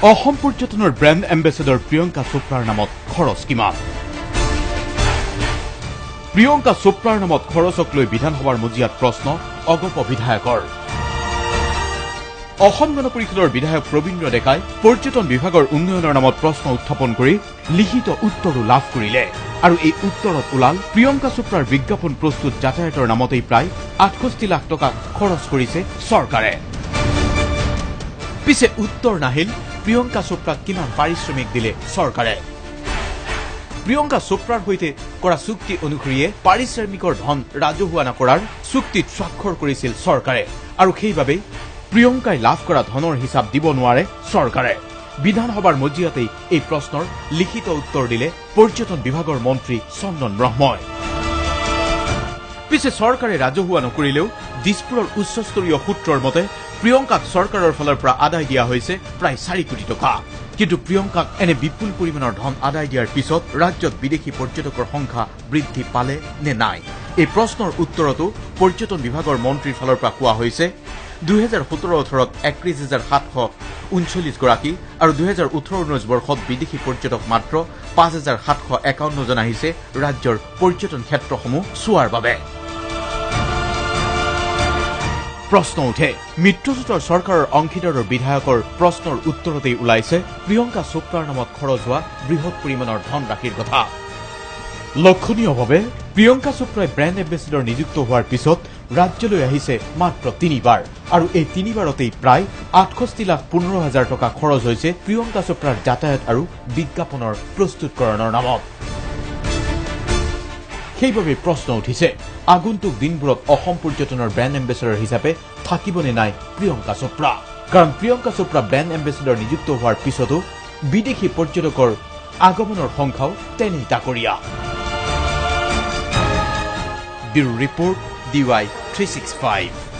অসম পৰ্যটনৰ brand ambassador Priyanka চোপ্ৰাৰ নামত খৰচ কিমান? প্ৰিয়ংকা চোপ্ৰাৰ নামত খৰচক লৈ বিধানসভাৰ মজিয়াত প্ৰশ্ন অগপ বিধায়কৰ। অসম গণ পৰিষদৰ বিধায়ক প্ৰবীন্দ্ৰ ডেকাই পৰ্যটন বিভাগৰ উন্নয়নৰ নামত প্ৰশ্ন উত্থাপন কৰি লিখিত উত্তৰো লাভ কৰিলে আৰু এই উত্তৰত ওলাল প্ৰিয়ংকা চোপ্ৰাৰ বিজ্ঞাপন প্ৰস্তুত, যাতায়াতৰ নামতেই প্ৰায় 68 লাখ টকা খৰচ কৰিছে চৰকাৰে। পিছে উত্তৰ নাহিল প্ৰিয়ংকা চোপ্ৰাক কিমান পাৰিশ্ৰমিক দিলে চৰকাৰে। প্ৰিয়ংকা চোপ্ৰাৰ সৈতে কৰা চুক্তি অনুসৰিয়ে পাৰিশ্ৰমিকৰ ধন ৰাজহুৱা নকৰাৰ চুক্তিত স্বাক্ষৰ কৰিছিল চৰকাৰে আৰু সেইবাবেই প্ৰিয়ংকাই লাভ কৰা ধনৰ হিচাপ দিব নোৱাৰে চৰকাৰে। বিধানসভাৰ মজিয়াতেই এই প্ৰশ্নৰ লিখিত উত্তৰ দিলে পৰ্যটন বিভাগৰ মন্ত্ৰী চন্দন ব্ৰহ্মই। পিছে চৰকাৰে ৰাজহুৱা নকৰিলেও দিছপুৰৰ উচ্চস্তৰীয় সূত্ৰৰ মতে প্ৰিয়ংকাক চৰকাৰৰ ফালৰ পৰা আদায় দিয়া হৈছে প্ৰায় 4 কোটি টকা। কিন্তু প্ৰিয়ংকাক এনে বিপুল পৰিমাণৰ ধন আদায় দিয়াৰ পিছত ৰাজ্যত বিদেশী পৰ্যটকৰ সংখ্যা বৃদ্ধি পালে নে নাই, এই প্ৰশ্নৰ উত্তৰতো পৰ্যটন বিভাগৰ মন্ত্ৰীৰ ফালৰ পৰা কোৱা হৈছে 2017-18ত 31,739 গৰাকী আৰু 2018-19 বৰ্ষত বিদেশী পৰ্যটক মাত্ৰ 5751 জন আহিছে ৰাজ্যৰ পৰ্যটন ক্ষেত্ৰসমূহ চোৱাৰ বাবে। প্ৰশ্ন উঠে, মিত্ৰজোঁটৰ চৰকাৰৰ অংশীদাৰৰ বিধায়কৰ প্ৰশ্নৰ উত্তৰতেই ওলাইছে প্ৰিয়ংকা চোপ্ৰাৰ নামত খৰচ হোৱা বৃহৎ পৰিমাণৰ ধনৰাশিৰ কথা। লক্ষণীয়ভাৱে প্ৰিয়ংকা চোপ্ৰাই ব্ৰেণ্ড এম্বেচেডৰ নিযুক্ত হোৱাৰ পিছত ৰাজ্যলৈ আহিছে মাত্ৰ তিনিবাৰ আৰু এই তিনিবাৰতেই প্ৰায় 68 লাখ 15 হাজাৰ টকা খৰচ হৈছে প্ৰিয়ংকা চোপ্ৰাৰ যাতায়াত আৰু বিজ্ঞাপনৰ প্ৰস্তুতকৰণৰ নামত। সেইবাবে প্ৰশ্ন উঠিছে, আগন্তুক দিনবোৰত অসম পৰ্যটনৰ ব্ৰেণ্ড এম্বেচেডৰ হিচাপে থাকিবনে নাই প্ৰিয়ংকা চোপ্ৰা? কাৰণ প্ৰিয়ংকা চোপ্ৰা ব্ৰেণ্ড এম্বেচেডৰ নিযুক্ত হোৱাৰ পিছতো বিদেশী পৰ্যটকৰ আগমনৰ সংখ্যাও তেনেই তাকৰীয়া। Bureau report, DY 365.